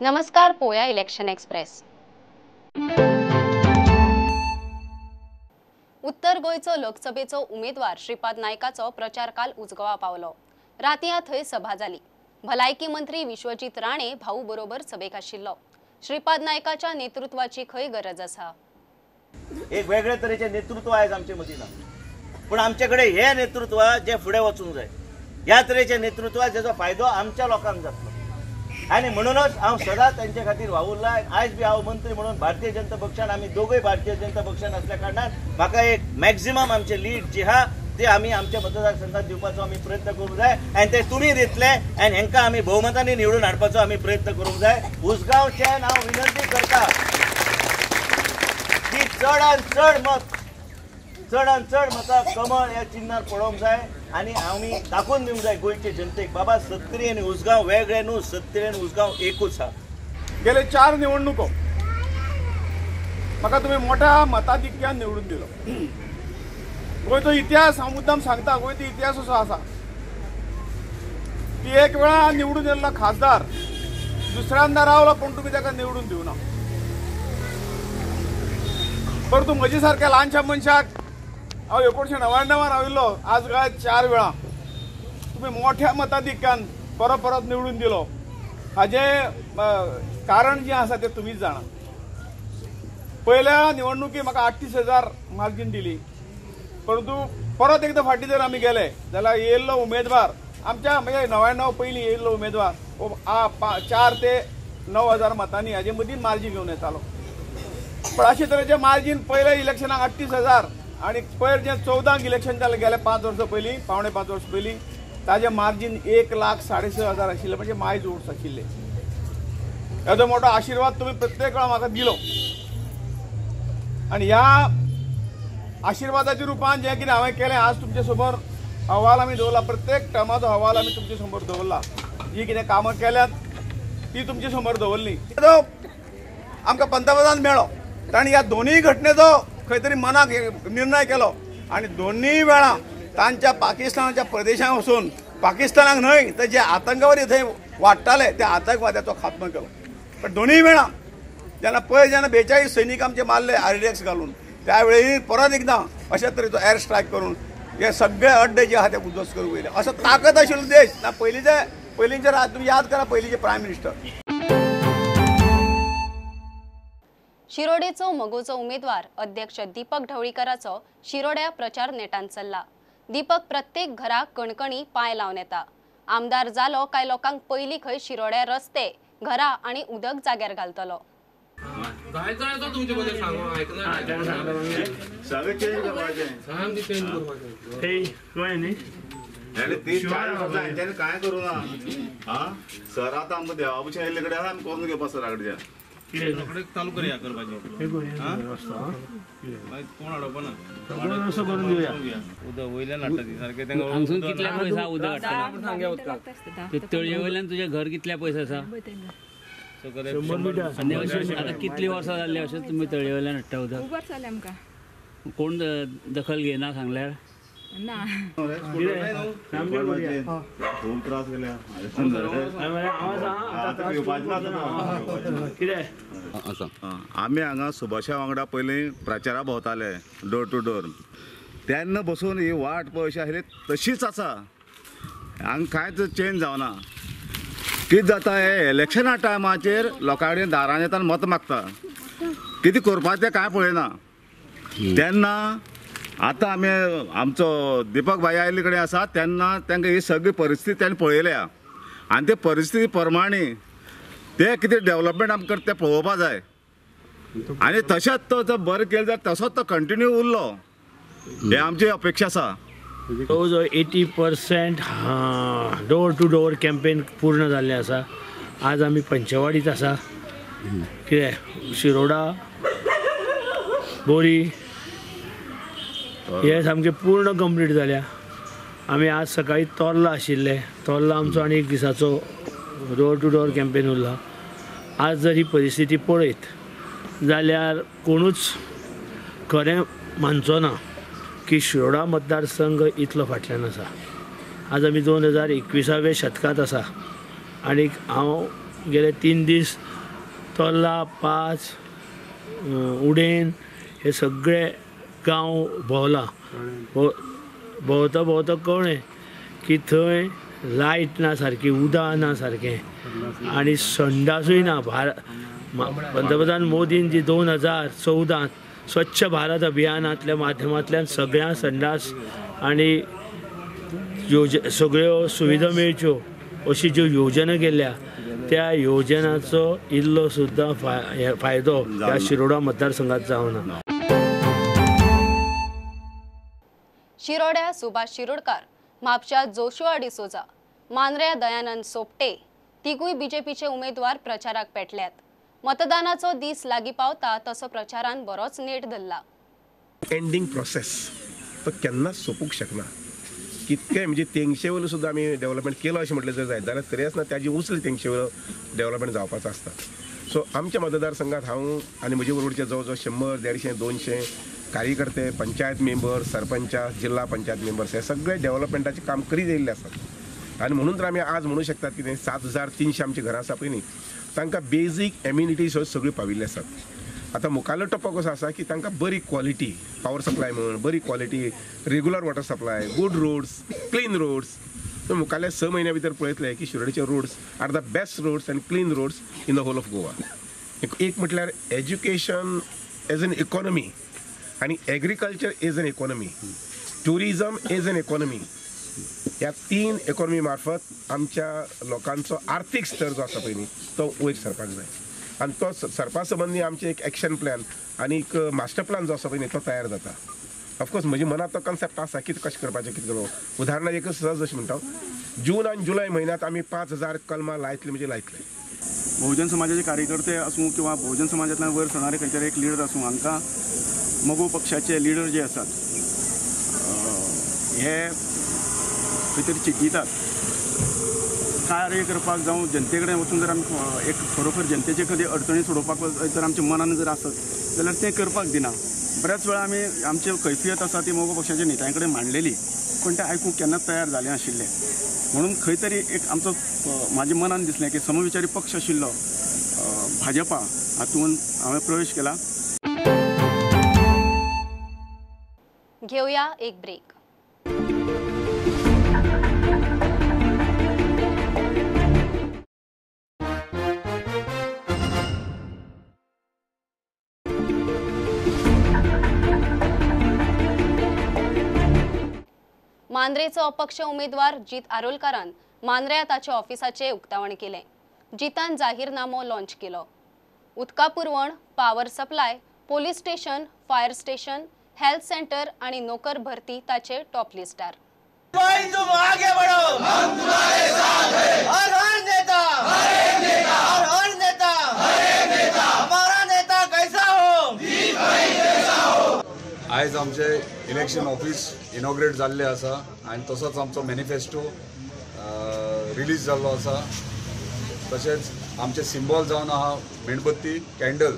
नमस्कार, पोया election express. उत्तर गोंयचो लोकसभेचो उमेदवार श्रीपाद नायकाचो प्रचार काल उजगांवा पावलो। रातयां थंय सभा जाली। भलायकी मंत्री विश्वजीत राणे भाऊ बरोबर सभेक आशिल्लो। श्रीपाद नायकाच्या नेतृत्वाची खंय गरज आसा? एक वेगळे तरेचे नेतृत्व आयज आमचे मदीं ना, पूण आमचे कडेन हे नेतृत्व जे फुडें वचूंक जाय, ह्या तरेचे नेतृत्व जेचो फायदो आमच्या लोकांक जातलो आनी म्हणूनच हांव सदांच तांचे खातीर वावुरला। आयज बी हांव मंत्री म्हणून भारतीय जनता पक्षान, आमी दोगूय भारतीय जनता पक्षान असल्या कारणान म्हाका एक मॅक्झिमम आमचे लीड जी आहा ते आमी आमच्या मतदारसंघात दिवपाचो आमी प्रयत्न करूंक जाय आनी ते तुमी दितले आनी हेंकां आमी भोवमतांनी निवडून हाडपाचो आमी प्रयत्न करूंक जाय। उसगांवच्यान हांव विनंती करता की चडान चड मतां कमळ ह्या चिन्हार पडोवंक जाय आनी आमी दाखोवन दिवंक जाय गोंयचे जनतेक, बाबा सत्तरी आनी उसगांव वेगळे न्हू, सत्तरी आनी उसगांव एकूच आहा। गेले 4 निवडणुको म्हाका तुमी मोठ्या मताधिक्यान निवडून दिलो। गोंयचो इतिहास हांव मुद्दाम सांगता, गोंयचो इतिहास असो आसा की एक वेळा निवडून येयल्लो खासदार दुसऱ्यांदा रावलो पूण तुमी ताका निवडून दिवना। परंतु म्हजे सारक्या ल्हानशा मनशाक हांव 1999 राविल्लो, आज काय 4 वेळा तुमी मोठ्या मताधिक्यान परत परत निवडून दिलो। हाजें कारण जें आसा तें तुमीच जाणा। पयल्या निवडणुकी म्हाका 38,000 मार्जीन दिली, परंतु परत एकदां फाटीं जर आमी गेले जाल्यार येयल्लो उमेदवार आमच्या म्हणजे 99 पयलीं येयल्लो उमेदवार 4 ते 9,000 मतांनी हाजे मदीं मार्जीन घेवन येतालो। पण अशे तरेचें मार्जीन पयल्या इलेक्शनाक 38,000 आनी पयर जें 14 इलेक्शन जालें गेले 5 वर्सां पयलीं, 4.75 वर्सां पयलीं, ताजें मार्जीन 1,06,500 आशिल्लें, म्हणजे मायज वोट्स आशिल्ले। येदो मोठो आशिर्वाद तुमी प्रत्येक वेळा म्हाका दिलो आनी ह्या आशिर्वादाच्या रुपान जें कितें हांवें केलें आज तुमचे समोर अहवाल आमी दवरला, प्रत्येक टर्माचो अहवाल आमी तुमचे समोर दवरला, जी कितें कामां केल्यात ती तुमचे समोर दवरली। आमकां पंतप्रधान मेळ्ळो, तांणी ह्या दोनूय घटनेचो खंय तरी मनाक निर्णय केलो आनी दोनूय वेळा तांच्या पाकिस्तानाच्या प्रदेशांत वचून पाकिस्तानाक न्हय तर जे आतंकवादी थंय वाडटाले त्या आतंकवाद्याचो खात्मो केलो। पण दोनूय वेळा जेन्ना पयर जेन्ना 42 सैनीक आमचे मारले आरडीएक्स घालून, त्यावेळी परत एकदां अशा तरेचो एअर स्ट्रायक करून हे सगळे अड्डे जे आहा ते उद्ध्वस्त करूंक वयले। असो ताकद आशिल्लो देश ना। पयलींचे तुमी याद करा, पयलींचे प्रायम मिनिस्टर। शिरोडेचो मगोचो उमेदवार अध्यक्ष दीपक ढवळीकराचो शिरोड्या प्रचार नेटान चल्ला। दीपक प्रत्येक घराक कणकणी पांय लावन येता। आमदार जालो काय लोकांक पयली खंय शिरोड्या रस्ते, घरा आनी उदक जाग्यार घालतलो। काय करू ना सर, आता आमकां देवा भशेन येयल्ले कडेन आमी करून घेवपा सरा कडच्यान चालू करूया करपाचें, कोण हाडप ना, उदक वयल्यान हाडटा ती सारकें तांकां हांगसून कितल्या पयस आसा उदक हाडटा, तळये वयल्यान तुजें घर कितल्या पयस आसा? 100 मीटर। आतां कितलीं वर्सां जालीं अशें तुमी तळये वयल्यान हाडटा उदक? खूब वर्सां जालीं आमकां। कोण दखल घेयना सांगल्यार? ना, खूब त्रास केल्या। आमी हांगा सुभाषा वांगडा पयलीं प्रचारा भोंवताले डोर टू डोर, तेन्ना बसून ही वाट पळय अशी आशिल्ली तशीच आसा, हांगा कांयच चेंज जावना। कितें जाता हे इलेक्शना टायमाचेर लोकां कडेन दारान येता मत मागता, कितें करपाचें तें कांय पळयना। तेन्ना आतां आमी आमचो दीपक भाई आयिल्ले कडेन आसा तेन्ना तांकां ही सगळी परिस्थिती ताणें पळयल्या आनी ते परिस्थिती प्रमाणे ते कितें डेवलपमेंट आमकां करता तें पळोवपा जाय आनी तशेंच तो जर बरें केलें जाल्यार तसोच तो कंटिन्यू उरलो हे आमची अपेक्षा आसा। जवळ जवळ 80% डोर टू डोर कॅम्पेन पूर्ण जाल्लें आसा। आज आमी पंचवाडीत आसा, कितें शिरोडा बोरी हे सामकें पूर्ण कंप्लीट जाल्या। आमी आज सकाळी तोर्ला आशिल्ले, तोर्ला आमचो आनी एक दिसाचो डोर टू डोर कॅम्पेन उरला। आज जर ही परिस्थिती पळयत जाल्यार कोणूच खरें मानचो ना की शिरोडा मतदारसंघ इतलो फाटल्यान आसा। आज आमी 2021व्या शतकांत आसा आनी हांव गेले 3 दीस तोर्ला, पाच, उडेन हे सगळे गांव भोंवला. भोंवता भोंवता कळ्ळें की थंय लायट ना सारकी, उदक ना सारकें आनी संडासूय ना. पंतप्रधान मोदीन जी 2014 स्वच्छ भारत अभियानांतल्या माध्यमांतल्यान सगळ्या संडास आनी सगळ्यो सुविधा मेळच्यो अशी ज्यो योजना केल्या त्या योजनाचो इल्लो सुद्दां फायदो ह्या शिरोडा मतदारसंघात जावना. शिरोड्या सुभाष शिरोडकार, म्हापशा जोशुआ डिसोजा, मांद्र्या दयानंद सोपटे तिगूय बीजेपीचे उमेदवार प्रचाराक पेटल्यात. मतदानाचो दीस लागीं पावता तसो प्रचारान बरोच नेट धरला. एंडींग प्रोसेस तो केन्नाच सोंपूंक शकना. कितकें म्हणजे तेंगशे वयलो सुद्दां आमी डेव्हलपमेंट केलो अशें म्हटलें जर जायत जाल्यार तरी आसतना ताजी उचली तेंगशे वयलो डेव्हलपमेंट जावपाचो आसता. सो आमच्या मतदारसंघात हांव आनी म्हजे बरोबरचे जवळ जवळ 100, 150, 200 कार्यकर्ते, पंचायत मेंबर, सरपंच, जिल्हा पंचायत मेंबर्स हे सगळे डेव्हलपमेंटाचें काम करीत येयल्ले आसात. आनी म्हणून तर आमी आज म्हणू शकतात कितें 7300 आमची घरां आसा पळय न्ही, तांकां बेजीक एम्युनिटीज ह्यो सगळ्यो पाविल्ल्यो आसात. आतां मुखाल्लो टप्पो कसो आसा की तांकां बरी क्वॉलिटी पावर सप्लाय म्हण, बरी quality regular water supply, good roads, clean roads. मुखाल्ल्या 6 म्हयन्या भितर पळयतले की शिरोडेचे roads are the best roads and clean roads in the whole of Goa. एक म्हटल्यार एज्युकेशन एज एन इकॉनॉमी आनी agriculture as an economy, tourism as an economy, ह्या 3 economy मार्फत आमच्या लोकांचो आर्थीक स्तर जो आसा पळय न्ही तो वयर सरपाक जाय. आनी तो सरपा संबंदी आमचें एक एक्शन प्लॅन आनी एक मास्टर प्लॅन जो आसा पळय न्ही तो तयार जाता. ऑफकोर्स म्हज्या मनांत तो कॉन्सेप्ट आसा कितें कशें करपाचें कितें करप. उदाहरणाक एक सहज अशें म्हणटा, जून आनी जुलय म्हयन्यांत आमी 5000 कलमां लायतले म्हणजे लायतले. बहुजन समाजाचे कार्यकर्ते आसूं किंवा बहुजन समाजांतल्यान वयर सरणारे खंयचे एक लिडर आसूं, हांकां मगो पक्षाचे लिडर जे आसात हे खंय तरी चिड्डितात. कार्य करपाक जावं जनते कडेन वचून जर आमी एक खरोखर जनतेचे कधी अडचणी सोडोवपाक जर आमच्या मनान जर आसत जाल्यार तें करपाक दिना. बऱ्याच वेळा आमी आमची कैफियत आसा ती मगो पक्षाच्या नेत्यां कडेन मांडलेली, पूण ते आयकूंक केन्नाच तयार जाले नाशिल्ले. म्हणून खंय तरी एक आमचो म्हाज्या मनान दिसलें की समविचारी पक्ष आशिल्लो भाजपा हातूंत हांवें प्रवेश केला. घेवया एक ब्रेक. मांद्रेचो अपक्ष उमेदवार जीत आरोलकारान मांद्र्या ताच्या ऑफिसाचे उक्तावण केलें. जितान जाहीरनामो लॉन्च केलो. उदका पुरवण, power supply, police station, fire station, health centre आणि नोकर भरती ताचे टॉप लिस्टार. तुम आगे बढ़ो, हम तुम्हारे साथ हैं। हर हर नेता, हर एक नेता, हर हर नेता, हर एक नेता, हमारा नेता कैसा हो, भाई कैसा हो। आयज आमचे इलेक्शन ऑफिस इनॉग्रेट जाल्ले आसा आनी तसोच आमचो मॅनिफेस्टो रिलीज जाल्लो आसा. तशेंच आमचे सिंबॉल जावन आहा मेणबत्ती, कॅन्डल.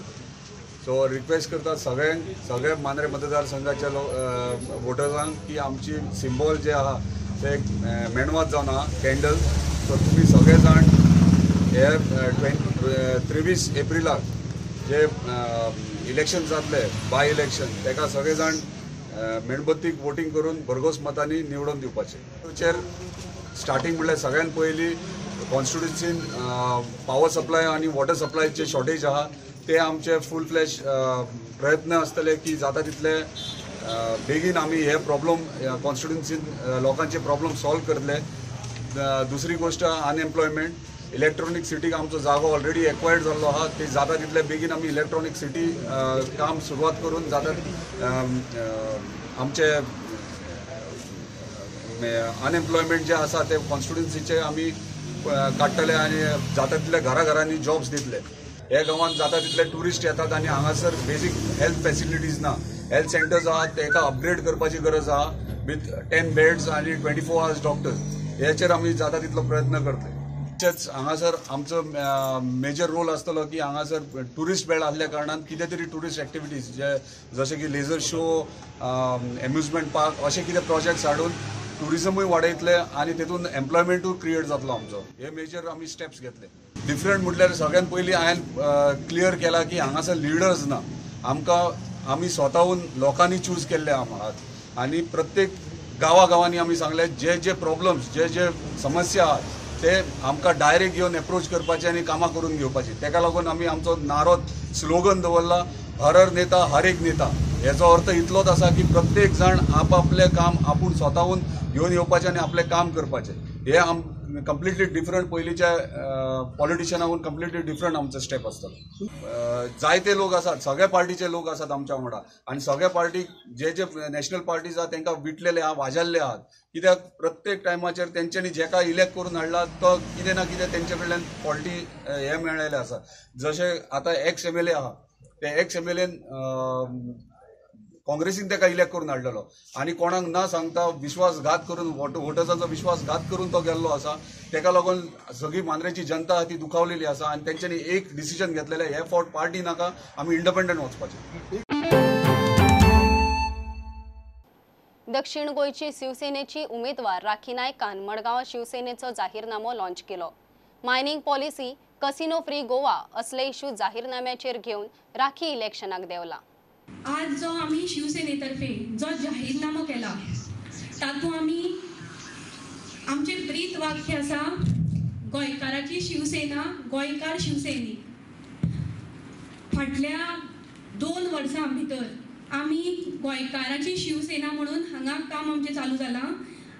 सो रिक्वेस्ट करता सगळ्यांक, सगळ्या मांद्रे मतदारसंघाच्या वोटर्सांक की आमची सिंबॉल जे आहा ते एक मेणवात जावन आहा, कॅन्डल. सो तुमी सगळे जाण हे 23 एप्रिलाक जे इलेक्शन जातले, बाय इलेक्शन, ताका सगळे जाण मेणबत्तीक वोटींग करून भरघोस मतांनी निवडून दिवपाचे. चेर स्टार्टींग म्हणल्यार सगळ्यान पयलीं कॉन्स्टिट्युन्सीन पावर सप्लाय आनी वॉटर सप्लायचे शॉर्टेज आहा ते आमचे फूल फ्लॅश प्रयत्न आसतले की जाता तितले बेगीन आमी हे प्रॉब्लम कॉन्स्टिट्युन्सीन लोकांचे प्रॉब्लम सॉल्व करतले. दुसरी गोश्ट अनएम्प्लॉयमेंट, इलेक्ट्रॉनीक सिटीक आमचो जागो ऑलरेडी एक्वायर्ड जाल्लो आहा, ते जाता तितले बेगीन आमी इलेक्ट्रॉनीक सिटी काम सुरवात करून जाता आमचे अनएम्प्लॉयमेंट जे आसा ते कॉन्स्टिट्युन्सीचे आमी काडटले आनी जाता तितले घरा घरांनी जॉब्स दितले. हे गांवांत जाता तितले ट्युरिस्ट येतात आनी हांगासर बेजीक हेल्थ फॅसिलिटीज ना. हेल्थ सेंटर्स आहात तेका अपग्रेड करपाची गरज आहा विथ 10 बेड्स आनी 24 आवर्स डॉक्टर्स. हेचेर आमी जाता तितलो प्रयत्न करतले. तशेंच हांगासर आमचो मेजर रोल आसतलो की हांगासर ट्युरिस्ट बेल्ट आसल्या कारणान कितें तरी ट्युरिस्ट एक्टिविटीज जे जशे की लेजर शो, एम्युजमेंट पार्क अशे कितें प्रोजेक्ट्स हाडून ट्युरिजमूय वाडयतले आनी तेतून एम्प्लॉयमेंटूय क्रिएट जातलो आमचो. हे मेजर आमी स्टेप्स घेतले. डिफरंट म्हटल्यार सगळ्यात पयलीं हांवें क्लियर केला की हांगासर लिडर्स ना, आमकां आमी स्वताहून लोकांनी चूज केल्ले आहात आनी प्रत्येक गांवागांवांनी आमी सांगले जे जे प्रॉब्लम्स जे जे समस्या आहात ते आमकां डायरेक्ट येवन एप्रोच करपाचे आनी कामां करून घेवपाची. तेका लागून आमी आमचो नारो स्लोगन दवरला हर हर नेता हर एक नेता. हेचो अर्थ इतलोच आसा की प्रत्येक जाण आपआपलें काम आपूण स्वताहून घेवन येवपाचें आनी आपलें काम करपाचें. हे आम कंप्लिटली डिफरंट पयलींच्या पॉलिटिशनाकून कंप्लिटली डिफरंट आमचो स्टेप आसतलो. जायते लोक आसात, सगळ्या पार्टीचे लोक आसात आमच्या वांगडा आनी सगळ्या पार्टी जे जे नॅशनल पार्टीज आहात तांकां विटलेले आहा, वाजाल्ले आहात. कित्याक प्रत्येक टायमाचेर तेंच्यांनी जेका इलेक्ट करून हाडला तो कितें ना कितें तेंचे कडल्यान फॉल्टी हे मेळ्ळेले आसा. जशें आतां एक्स एम एल ए आहा, ते एक्स एम एल एन काँग्रेसीन ताका इलेक्ट करून हाडलेलो आनी कोणाक ना सांगता विश्वासघात करून वोटर्सांचो विश्वासघात करून तो गेल्लो आसा. ताका लागून सगळी मांद्रेची जनता आहा ती दुखावलेली आसा आनी तेंच्यांनी एक डिसिजन घेतलेलें, हे फावट पार्टी नाका, आमी इंडिपेंडंट वचपाचें. दक्षिण गोंयची शिवसेनेची उमेदवार राखी नायकान मडगांव शिवसेनेचो जाहीरनामो लॉन्च केलो. Mining policy, casino free Goa असले इश्यू जाहीरनाम्याचेर घेवन राखी इलेक्शनाक देवला. आज जो आमी शिवसेनेतर्फे जो जाहीरनामो केला तातूंत आमी आमचें ब्रीद वाक्य आसा, गोंयकाराची शिवसेना, गोंयकार शिवसैनीक. फाटल्या 2 वर्सां भितर आमी गोंयकाराची शिवसेना म्हणून हांगा काम आमचें चालू जालां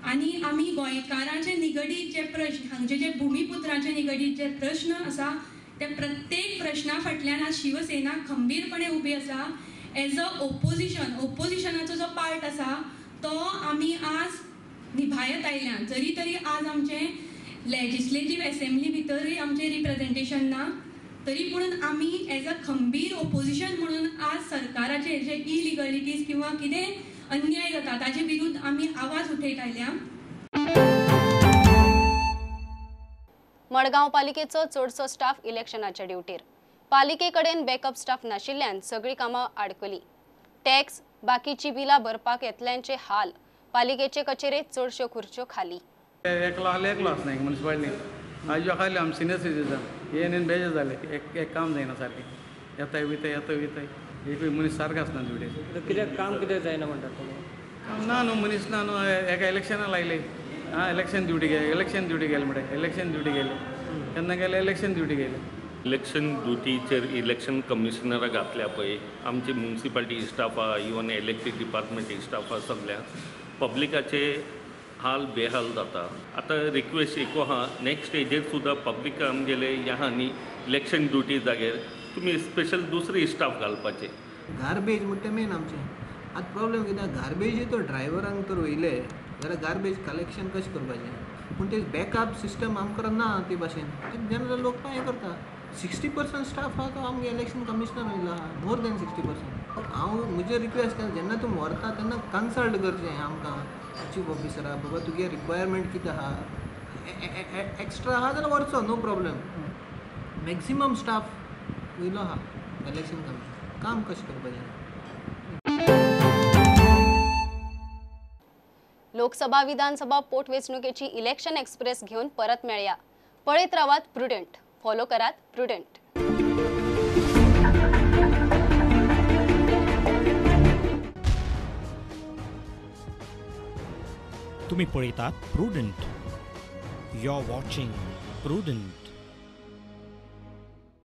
आनी आमी गोंयकाराचे निगडीत जे प्रश्न, हांगचे जे भुमिपुत्राचे निगडीत जे प्रश्न आसा त्या प्रत्येक प्रश्ना फाटल्यान आज शिवसेना खंबीरपणे उबी आसा. एज अ ओपोजिशन, ओपोजिशनाचो जो पार्ट आसा तो आमी आज निभायत आयल्या. जरी तरी आज आमचें लेजिस्लेटीव एसेंब्ली भितरूय आमचें रिप्रेजेंटेशन ना, तरी पुणून आमी एज अ खंबीर ओपोजिशन म्हणून आज सरकाराचे जे इलिगलिटीज किंवा कितें अन्याय जाता ताजे विरुद्ध आमी आवाज उठयत आयल्या. मडगांव पालिकेचो चडसो स्टाफ इलेक्शनाच्या ड्युटीर. पालिकेकडेन बॅकअप स्टाफ नाशिल्ल्यान सगळी कामां आडकली. टॅक्स, बाकीची बिलां भरपाक येतल्यांचे हाल. पालिकेचे कचेरेत चडश्यो खुर्च्यो खाली. एकलो आसले एकलो आसना मुन्सिपालिटी आयज खाली आम सिनियर सिटीजन हे न्ही बेजार जाले, एक काम जायना सारकें, येताय वयताय येताय वयताय, एकूय मनीस सारको आसना ड्युटेर. कित्याक काम कित्याक जायना म्हणटा तुमी? काम ना न्हू, मनीस ना न्हू. एका इलेक्शनाक लायले, आं इलेक्शन ड्युटी गेले, इलेक्शन ड्युटी गेले म्हणटा, इलेक्शन ड्युटी गेले, केन्ना गेले इलेक्शन ड्युटी गेले. इलेक्शन ड्युटीचेर इलेक्शन कमिशनराक घातल्या पळय आमची मुन्सिपालिटी स्टाफ आहा, इवन इलेक्ट्रीक डिपार्टमेंट स्टाफ आहा, सगळ्या पब्लिकाचे हाल बेहाल जाता. आतां रिक्वेस्ट एक आहा, नेक्स्ट स्टेजीर सुद्दां पब्लिक आमगेले ह्या न्ही इलेक्शन ड्युटी जाग्यार तुमी स्पेशल दुसरी स्टाफ घालपाचे. गार्बेज म्हणटा मेन आमचें आतां प्रॉब्लेम कितें, गार्बेज तो ड्रायव्हरांक तर वयले जाल्यार गार्बेज कलेक्शन कशें करपाचें, पूण ते बॅकअप सिस्टम आमकां ना ते भाशेन जनरल लोक हें करता. 60% स्टाफ आहा तो आमगे इलेक्शन कमिशनर वयलो आहा, मोर देन 60%. हांव म्हजें रिक्वेस्ट केलें, जेन्ना तूं व्हरता तेन्ना कन्सल्ट करचें आमकां चीफ ऑफिसरा, बाबा तुगे रिक्वायरमेंट कितें आहा, एक्स्ट्रा आहा जाल्यार व्हरचो, नो प्रॉब्लम. मॅक्सिमम स्टाफ वयलो आहा इलेक्शन कमिशन, काम कशें करपाचें. लोकसभा विधानसभा पोटवेंचणुकेची इलेक्शन एक्सप्रेस घेवन परत मेळया. पळयत रावात प्रुडंट, फॉलो करात प्रुडंट. तुम्ही पळयतात Prudent. You are watching Prudent.